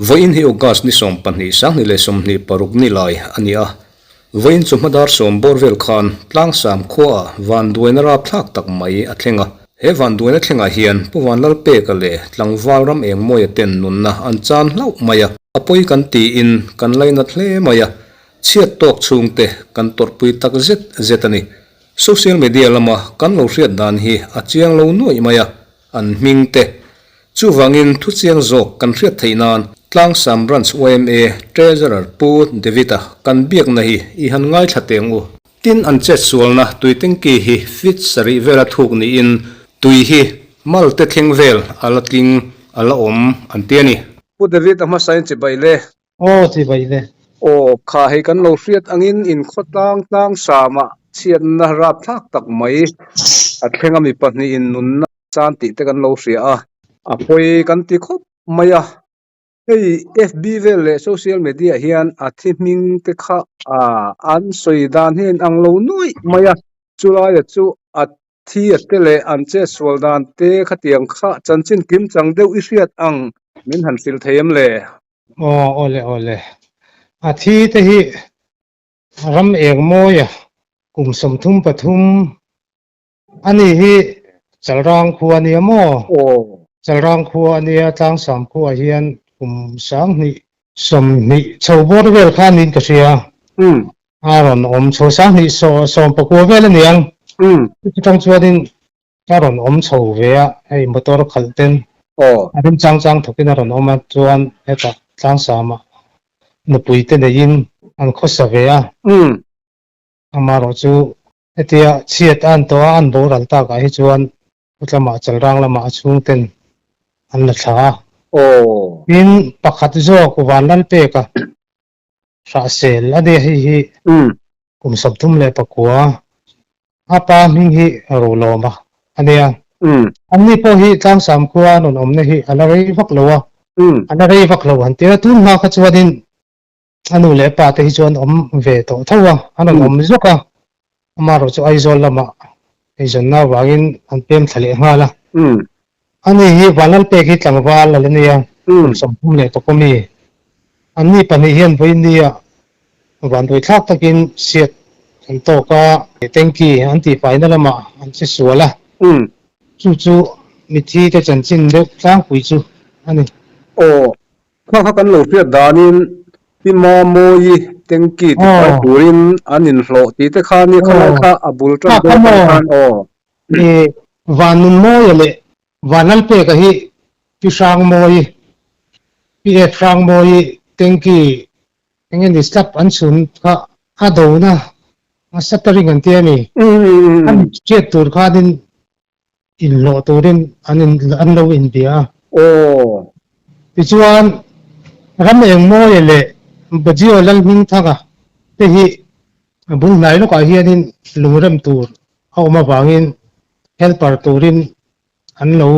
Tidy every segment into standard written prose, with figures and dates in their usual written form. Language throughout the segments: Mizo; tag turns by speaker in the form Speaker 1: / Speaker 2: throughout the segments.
Speaker 1: Vawiin hi August ni 12 2026 ni lai a ni a. Vawiin chu hmadar sawm bawr vel khan Tlangsam khuaah vanduaina rapthlak tak mai a thleng a. He vanduaina thlengah hian Pu Vanlalpeka leh tlangval ram engmawia ten nunna an chan hlauh mai a. A pawi kan tiin kan lainat hle mai a. Chhiat tawk chhungte kan tawrhpui tak zet zet a ni. Social media lama kan lo hriat dan hi a chiang lo nuaih mai a, an hming te. Chuvangin thu chiang zawk kan hriat theih nan Tlangsam Branch yma Treasurer Pu David-a kan biakna hi i han ngaithla teng u. Tin an chetsualna tui tengki hi feet sarih vela thuk niin tui hi mal te thleng vel a la tling a la awm an ti a ni. Pu David-a hmasain chibai le.
Speaker 2: Aw chibai le.
Speaker 1: Aw kha hei kan lo hriat angin inkhawtlang tlang samah chhiatna rapthlak tak mai a thleng a mi pahnihin nunna chan tih te kan lo hria a, a pawi kan ti khawp mai a. Hei FB vel leh social media hian a thi hming te kha an sawi dan hi a inang lo nuaih mai a, chulaia chu a thi a te leh an chetsual dan te khatiang kha chanchin kim chang deuh i hriat ang min han hrilh thei em le?
Speaker 2: Aw awle awle. A thi te hi ram eng mawi a kum 33 ani hi Chalrang khua ania maw?
Speaker 1: Aw.
Speaker 2: Chalrang khua ania Tlangsam khua hian kum 2020 chho bawr vel kha niin ka hria. A rawn awm chho 2019 vel aniang. Chutang chuanin a rawn awm chho ve a, hei motor khalh ten a rem chang chang thawkin a rawn awm a, chuan hetah Tlangsama nupui te neiin an khawsa ve a, amaherawh chu hetia chhiat a an tawh a, an boral takah hi chuan khawtlamah Chalrang lamah a chhung ten an la thla a. Tin, pakhat zawk Vanlalpeka Hrahsel a nia hei hi kum 39 a pa hming hi Rolawma a nia. Anni pawh hi Tlangsam khua an rawn awmna hi a la rei vak lo a, a la rei vak lo han tir a, tun hma kha chuanin a nu leh pa te hi chuan awm ve tawh tho a, an rawn awm zawk a, amaherawh chu Aizawl lamah eizawnna avangin an pem thla leh nghal a. Ani hi Vanlalpek hi tlangval a la nia, kum 31 mi. Anni pahnih hian vawinia vanduaithlak takin siat an tawk a, tanky an tihfaina lamah an che sual a, chu chu mithi te chanchin deuh tlangpui chu a ni.
Speaker 1: Aw, kha kha kan lo hriat danin Pi Mamawi tanky tifai turin an inhlawh tih te kha nia khalai kha a bul tan dawn khan aw.
Speaker 2: Vannunmawia leh Vanlalpeka hi Pi Hrangmawi, Pi F Hrangmawi tanky eng nge ni slab an chhun kha a dona a shuttering an tia mi a mi hriat tur khanin inhlawh turin an in an lo inbia a. Tichuan Ram Engmawia leh Bajio Lalhmingthanga te hi A bul hnai lawkah hianin lungrem tur a awm avangin helper turin an lo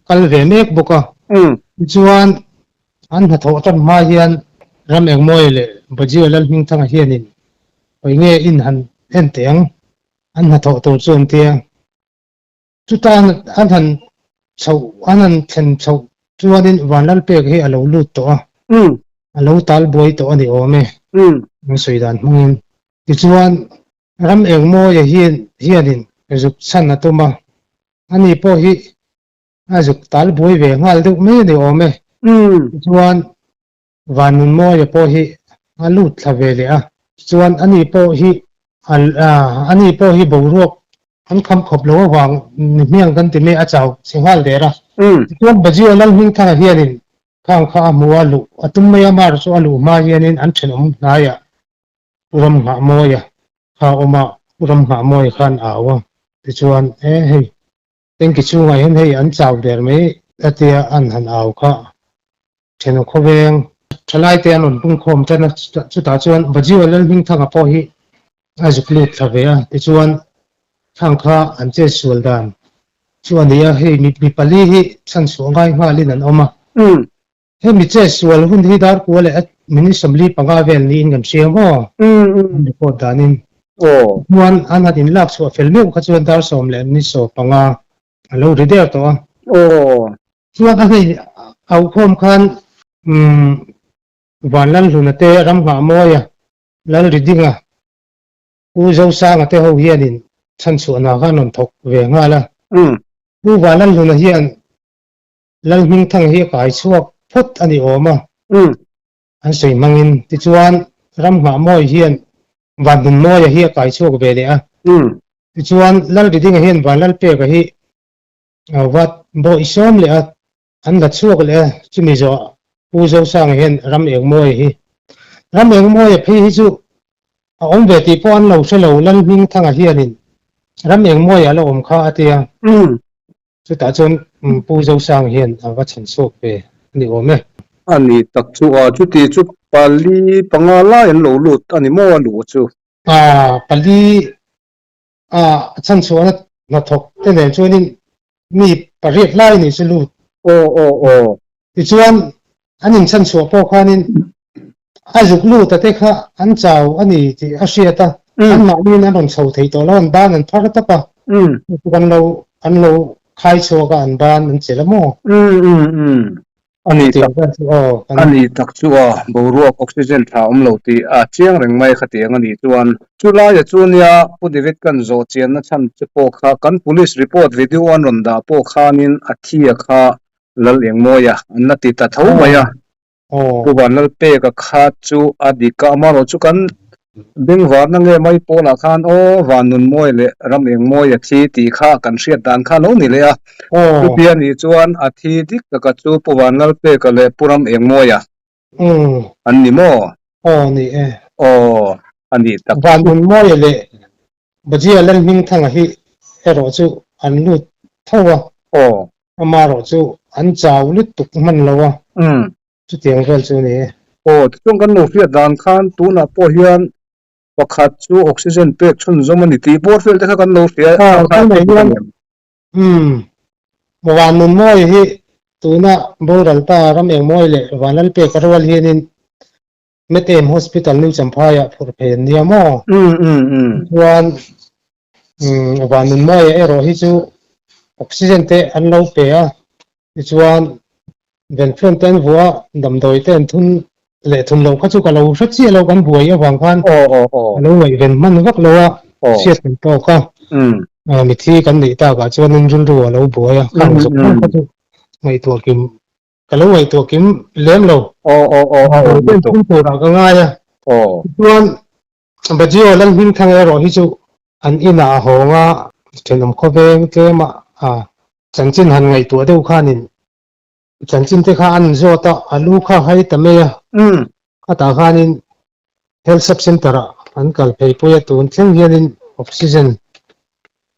Speaker 2: kal ve mek bawk a. Tichuan an hnathawh tan hma hian Ram Engmawia leh Bajio Lalhmingthanga hianin hawi nge in han en teh ang an hnathawh tur chu an ti a. Chutan an han chhoh an han thlen chhoh chuanin Vanlalpek hi a lo lut tawh a, a lo tal buai tawh a ni awm e, an sawi dan hmangin. Tichuan ram engmawia hian hianin zuk chhan a tum a, ani pawh hi a zuk tal buai ve nghal deuh mai a ni awm e. Tichuan Vanunmawia pawh hi a lut thla ve leh a, chuan ani pawh hi ani pawh hi boruak an kham khawp lo avang ni hmiang kan ti mai a chau chhe nghal der a. Tichuan Bajio Lalhmingthanga hianin khang kha a hmu a, luh a tum mai a, mar chu a luh hma hianin an thenawm hnaiah Pu Ramnghahmawia kha a awm a, Pu Ramnghahmawia khan a au a, tichuan e hei Tanky chungah hian hei an chau der mai a tia an han au kha thenawm khawveng thalai te an rawn pungkhawm tan a, chutah chuan Bajio Lalhmingthanga pawh hi a zuk lut thla ve a, tichuan thlang kha an chet sual dan chu a ni a, hei mi pali hi chhanchhuah ngai nghalin an awm a. Hemi che sual hun hi dar kua leh a minute 45 vel niin kan hria maw? An report danin.
Speaker 1: Aw.
Speaker 2: Chuan an han inlak chhuah fel meuh kha chuan dar 15 a lo ri der tawh a.
Speaker 1: Aw.
Speaker 2: Chuan a hei aukhawm khan umm Vanlalhluna te Ramnghahmawia, Lalridinga, Pu Zosanga te ho hianin chhanchhuahna kha an rawn thawk ve nghal a. Pu Vanlalhluna hian Lalhmingthanga hi a kai chhuak phawt a ni awm a. An sawi hmangin tichuan Ramnghahmawia hian Vanhmunmawia hi a kai chhuak ve leh a. Tichuan Lalridinga hian Vanlalpeka hi vat bawih sawm leh a, an la chhuak leh a, chumi zawh Pu Zosanga hian Ram Engmawia hi Ram Engmawia phei hi chu a awm ve tih pawh an lo hre lo, Lalhmingthanga hianin Ram Engmawia a la awm kha a ti a, chutah chuan Pu Zosanga hian a va chhan chhuak ve a ni awm e.
Speaker 1: A ni tak chu a, chuti chu pali panga lai an lo lut a ni maw a luh chu?
Speaker 2: A, pali a chhanchhuahna hnathawk te nen chuanin mi pariat lai ni chu lut.
Speaker 1: Aw aw aw.
Speaker 2: Tichuan an inchhanchhuah pawh khanin a zuk lut a te kha an chau a ni tih a hriat a, anmahniin an rawn chho thei tawh lo, an ban an phar tawp a, an lo an lo khai chhuak a, an ban an chelh a maw?
Speaker 1: A ni tak a ni tak chu a boruak oxygen tha awm lo tih a chiang reng mai khatiang a nih chuan chulaia chu nia Pu David kan zawh chianna chhan che pawh kha kan police report video an rawn dah pawh khanin a thi a kha Lal Engmawia an la ti ta tho mai a Pu Vanlalpeka kha chu a dik a amaherawh chu kan Bengvarna nge mai pawlah khan aw Vannunmawi leh Ramengmawi a thi tih kha kan hriat dan kha lo ni leh a. Chutia nih chuan a thi dik taka chu Pu Vanlalpeka leh Pu Ramengmawia an ni maw?
Speaker 2: Aw ni e.
Speaker 1: Aw a nih tak.
Speaker 2: Vannunmawia leh Bajia Lalhmingthanga hi erawh chu an lut tho a.
Speaker 1: Aw.
Speaker 2: Amaherawh chu an chau lutuk hman lo a. Chutiang vel chu a ni e.
Speaker 1: Aw, tichuan kan lo hriat dan khan tunah pawh hian pakhat chu oxygen pek chhunzawm a ni tih bawr vel te kha kan lo hria
Speaker 2: a kha tunah hian umm Vanunmawi hi tuna boral ta ram engmawi leh Vanlalpek a rual hianin Metem Hospital New Champhaiah phurh phei an nia maw? Chuan umm Vanunmawia erawh hi chu oxygen te an lo pe a, tichuan Venflon te an vuah a, damdawi te an thun leh thun loh kha chu ka lo hre chiah lo kan buai avang khan ka lo ngaihven hman vak lo a, hriat kan tawk a, mithi kan neih takah chuanin rilru a lo buai a, khang zawk zawk kha chu ngaihtuah kim Ka lo ngaihtuah kim lem lo.
Speaker 1: Aw aw aw aw
Speaker 2: Damdawi ten thun turah ka ngai a.
Speaker 1: Aw.
Speaker 2: Tichuan Bajio Lalhmingthanga erawh hi chu an inah a hawng a, thenawm khawveng tlema a chanchin han ngaihtuah deuh khanin chanchin te kha an zawt a, a lu kha hai ta mai a. Khatah khanin Health Sub Centre ah an kal phei pui a, tun thleng hianin oxygen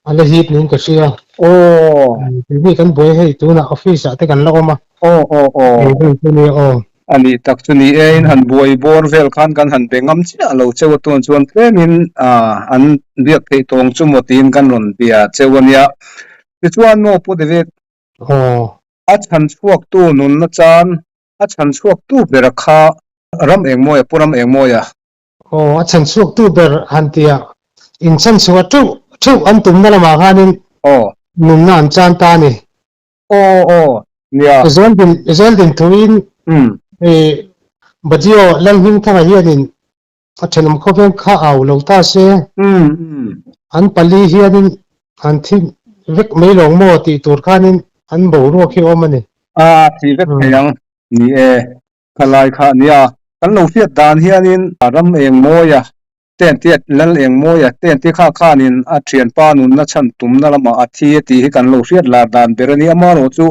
Speaker 2: a la hip niin ka hria.
Speaker 1: Aw.
Speaker 2: Tih kan buai hei tunah office ah te kan la awm a.
Speaker 1: Aw aw aw.
Speaker 2: Hei vel chu nia aw.
Speaker 1: A nih tak chu ni e, in han buai bawr vel khan kan han be ngam chiah lo cheu a tun chuan tlemin an biak theih tawng chu maw tiin kan rawn bia cheu a nia. Tichuan maw Pu David?
Speaker 2: Aw.
Speaker 1: A chhan chhuaktu nunna chan A chhan chhuaktu ber kha Ram Engmawia, Pu Ram Engmawia.
Speaker 2: Aw, a chhan chhuaktu ber han tia in chhan chhuah teuh theuh an tumna lamah khanin
Speaker 1: Aw.
Speaker 2: nunna an chan ta a ni.
Speaker 1: Aw, aw, nia.
Speaker 2: Zeldin, Zeldin thuin i Bajio Lalhmingthanga hianin a thenawm khawveng kha au lo ta se, an pali hianin an thi vek mai lawng maw tih tur khanin an boruak hi awm a ni.
Speaker 1: A thi vek thei ang, ni e, khalai kha nia, kan lo hriat dan hianin ram eng mawia tente lal eng mawia tente kha khanin a thianpa nunna chhan tumna lamah a thi a tih hi kan lo hriat lar dan ber a ni, amaherawh chu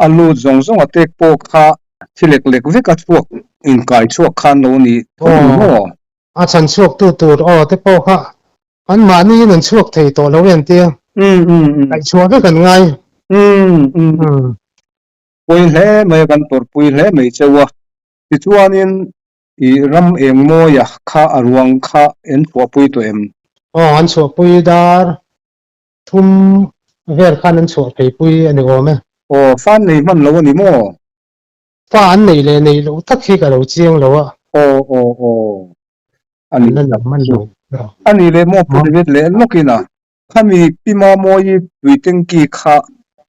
Speaker 1: A lut zawng zawng a tek pawh kha thi lek lek vek a chhuak inkai chhuak khan lo ni tho ni maw?
Speaker 2: A chhan chhuak tu tur aw te pawh kha an mahni in an chhuak thei tawh lo em tia kaih chhuah vek an ngai.
Speaker 1: Pui hle mai a kan tawrhpui hle mai cheu a, tichuanin i ram eng mawia kha a ruang kha en chhuahpui tawh em?
Speaker 2: Aw an chhuahpui dar Thum vel khan an chhuah phei pui a ni awm e.
Speaker 1: Aw, fa an nei hman lo a ni maw?
Speaker 2: Fa an neih leh neih loh tak hi ka lo chiang lo a.
Speaker 1: Aw, aw, aw. A
Speaker 2: An la nei hman lo.
Speaker 3: A nih leh maw Pu David leh lawkin a khami Pi Mamawii tui tanky kha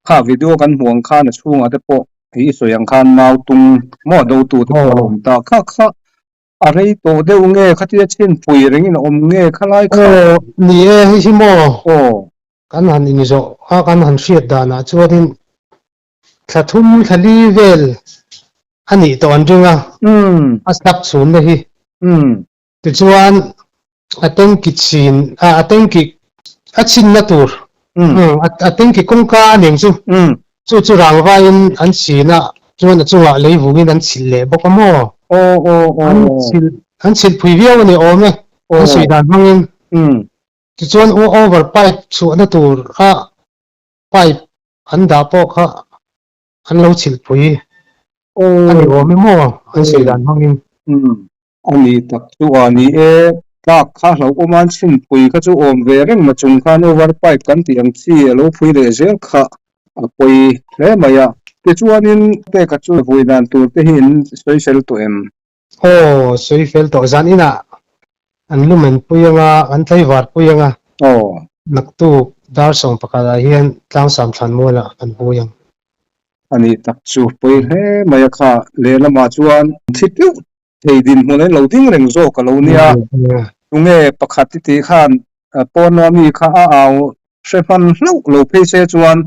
Speaker 3: kha video kan hmuh ang khan a chhungah te pawh hei i sawi ang khan mau tung maw do tu te pawh a awm ta kha kha a rei tawh deuh nge khatia chhin pui rengin a awm nge khalai kha.
Speaker 2: Aw ni e hei hi maw.
Speaker 3: Aw.
Speaker 2: Kan han inzawh a kan han hriat danah chuanin thla thum thla li vel a nih tawh an ring a, a slab chhunna hi. Tichuan a tanki chhin a tanki a chhinna tur a tanki kawngka a ning chu chu chu rangvain an chhin a chuan a chungah lei vungin an chhilh leh bawk a maw? An chhilh an chhilh phui viau a ni awm e an sawi dan hmangin. Tichuan over pipe chhuahna tur a pipe an dah pawh kha an lo chhilhpui a ni awm em aw an sawi dan hmangin.
Speaker 3: A ni tak chu a ni e, tlak kha hlauhawm an chhinpui kha chu awm ve reng ma chung khan over pipe kan tih ang chi a lo phui leh zel kha a pawi hle mai a. Tichuanin peka chu vui dan tur te hi in sawi fel tawh em?
Speaker 2: Aw, sawi fel tawh zan inah an lumen pui anga, an tlaivar pui anga.
Speaker 3: Aw.
Speaker 2: Naktuk dar sawm pakhatah hian Tlangsam Thlanmualah kan vui ang.
Speaker 3: A nih
Speaker 2: tak
Speaker 3: chu pawi hle mai a kha, lehlamah chuan thi teuh thei dinhmun a lo ding reng zawk a lo nia. Tunge pakhat i tih khan pawn ami kha a au hre hman hlauh lo phei se chuan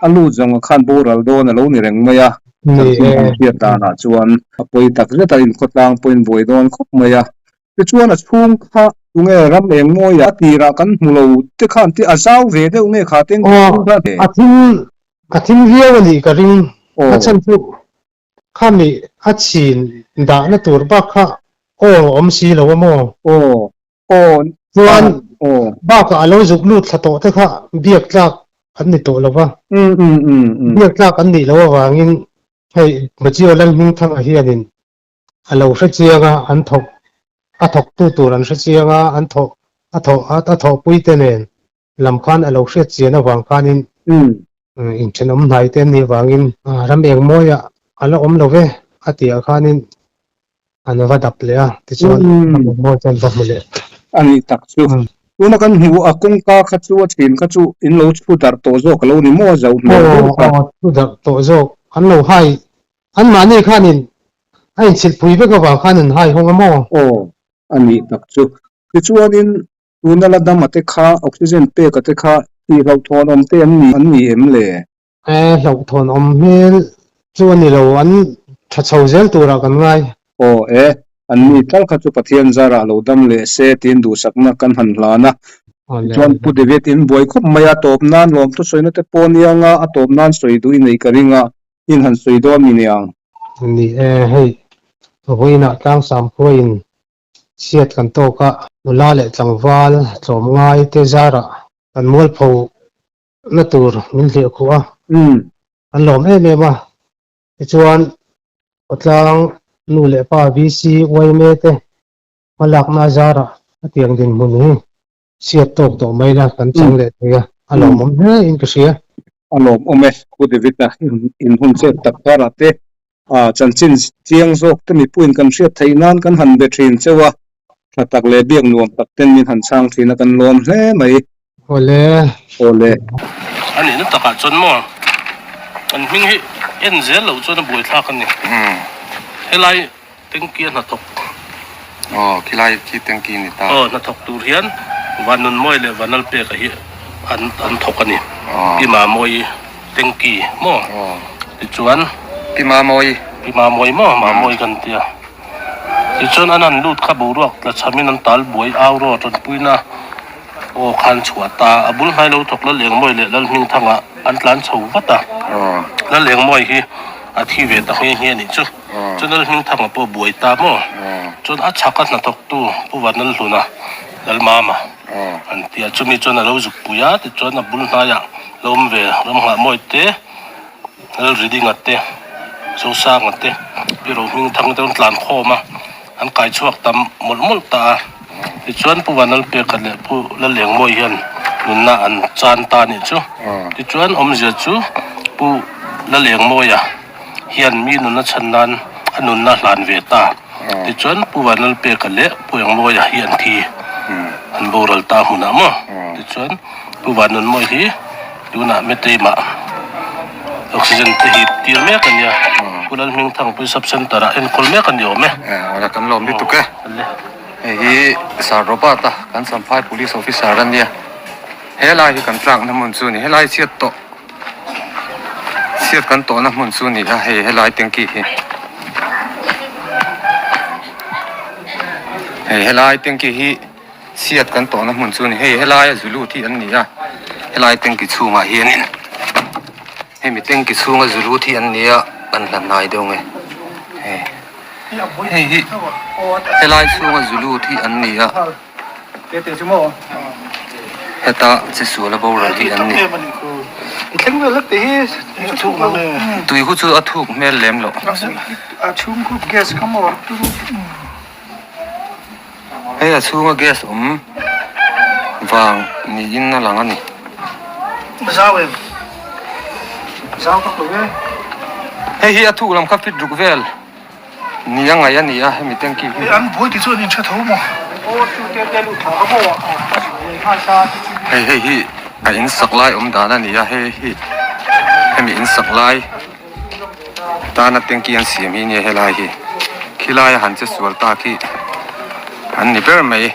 Speaker 3: a lut zawng a khan boral dawn a lo ni reng mai a. Chanchin an hriat danah chuan a pawi tak zet a, inkhawtlang pawhin buai dawn khawp mai a. Tichuan a chhung kha tunge ram eng mawi a tirah kan hmu lo te khan ti a zau ve deuh nge kha teng
Speaker 2: kha. A thil a thil viau a nih ka ring. A chhan chu Khami a chhin dahna tur bak kha aw awm si lo a maw?
Speaker 3: Aw, aw,
Speaker 2: Chuan bakah a lo zuk lut thla tawh te kha biak tlak an ni tawh lo va. Biak tlak an nih loh avangin hei Bajio Lalhmingthanga hianin a lo hre chiang a, an thawk a thawktu tur an hre chiang a, an thawh a thawh a thawhpui te nen lam khan a lo hriat chian avang khanin inthenawm hnai te an nih avangin ram eng mawiah a la awm lo ve a tihah khanin an va dap leh a, tichuan ram eng mawi chuan va hmu leh.
Speaker 3: A nih tak chu. Tuna kan hmu a kawngka kha chu a thin kha chu in lo chhu darh tawh zawk a lo ni maw a zoh hmel deuh
Speaker 2: kha. Aw chhu darh tawh zawk an lo hai anmahni khanin a inchhilhpui vek avang khan an hai hawng a maw?
Speaker 3: Aw a nih tak chu. Tichuanin Tuna la dam a te kha oxygen pek a te kha tih hlauhthawn awm te an ni an ni em le?
Speaker 2: E, hlauhthawn awm hmel chu a ni lo, an tha chho zel turah kan ngai.
Speaker 3: Aw e, an ni tal kha chu Pathian zarah lo dam leh se tiin duhsakna kan han hlan a. Tichuan Pu David in buai khawp mai a, tawp nan lawmthu sawina te pawh nia nga a tawp nan sawi duh i nei ka ring a, in han sawi dawn mi niang?
Speaker 2: Ni e, hei vawiinah Tlangsam khuain Chhiat kan tawk a, nula leh tlangval tlawmngai te zarah kan mualpho na tur min hliah khuh a, an lawm em em a. Tichuan, khawtlang nu leh pa VC, yma te hmalakna zarah hetiang dinhmun hi chhiat tawk tawh mai la kan chang leh thei a, a lawmawm hle in ka hria.
Speaker 3: A lawmawm e, Pu David-a in hun chet tak karah te chanchin chiang zawk te mipuiin kan hriat theih nan kan han be thin cheu a, tha tak leh biak nuam tak ten min han chhang thin a kan lawm hle mai.
Speaker 2: Awle.
Speaker 3: Awle.
Speaker 4: A nihna takah chuan maw an hming hi en zel loh chuan a buaithlak a ni. Helai Tanky a hnathawk.
Speaker 5: Aw, khilai khi tanky ni ta.
Speaker 4: Aw, hnathawk tur hian Vanunmawi leh Vanlalpeka hi an an thawk a ni. Pi Mamawi tanky maw? Tichuan.
Speaker 5: Pi Mamawi.
Speaker 4: Pi Mamawi maw? Mamawi kan tia. Tichuan an han lut kha boruak tla chhamin an tal buai au rawh tanpuina aw khan chhuah ta. A bul hnai lo thawk Lalengmawi leh Lalhmingthanga an tlan chho vat a. Lalengmawi hi a thi ve ta nghe nghe a nih chu. Chuan Lalhmingthanga pawh buai ta maw? Chuan a chhaka hnathawktu Pu Vanlalhluna Lalmama an ti a, chumi chuan a lo zuk pui a, tichuan a bul hnaiah lo awm ve Ramnghahmawi te, Lalridinga te, Zosanga te, Pi Rohmingthanga te an tlan khawm a, an kai chhuak ta mawlh mawlh ta a. Tichuan Pu Vanlalpeka leh Pu Lalengmawi hian nunna an chan ta a nih chu. Tichuan awmzia chu Pu Lalengmawia hian mi nunna chhan nan a nunna hlan ve ta. Tichuan Pu Vanlalpeka leh Pu Engmawia hi an thi. An boral ta hmunah maw? Tichuan Pu Vanunmawi hi tunah Meteimah oxygen te hip tir mek a nia. Pu Lalhmingthangpui Sub Centre ah enkawl mek a ni awm e.
Speaker 5: Awle kan lawm lutuk e. Hei hi Sir Robert a kan Champhai Police Officer a nia. Helai hi kan tlakna hmun chu a ni. Helai chhiat tawh chhiat kan tawhna hmun chu a ni a hei helai tanky hi. Hei helai tanky hi chhiat kan tawhna hmun chu a ni. Hei helaia zu lut hi an ni a helai tanky chhungah hianin hemi tanky chhunga zu lut hi an ni a an hla hnai deuh nge hei hei hi helai chhunga zu lut hi an ni a. Heta che sual a boral hi an ni. Tui khu chu a thuk hmel lem loh. Hei a chhunga gas awm vang niin a lang a ni. Hei hi a thuk lam kha fit ruk vel. Ni a ngaih a ni a hemi tanky hi.
Speaker 6: An buai ti chuan in tha tho maw?
Speaker 5: Hei hei hi a in sak lai awm dan a ni a hei hi hemi in sak lai tana tanky an siam hi a nia helai hi khilai a han che sual tak hi an ni ber mai.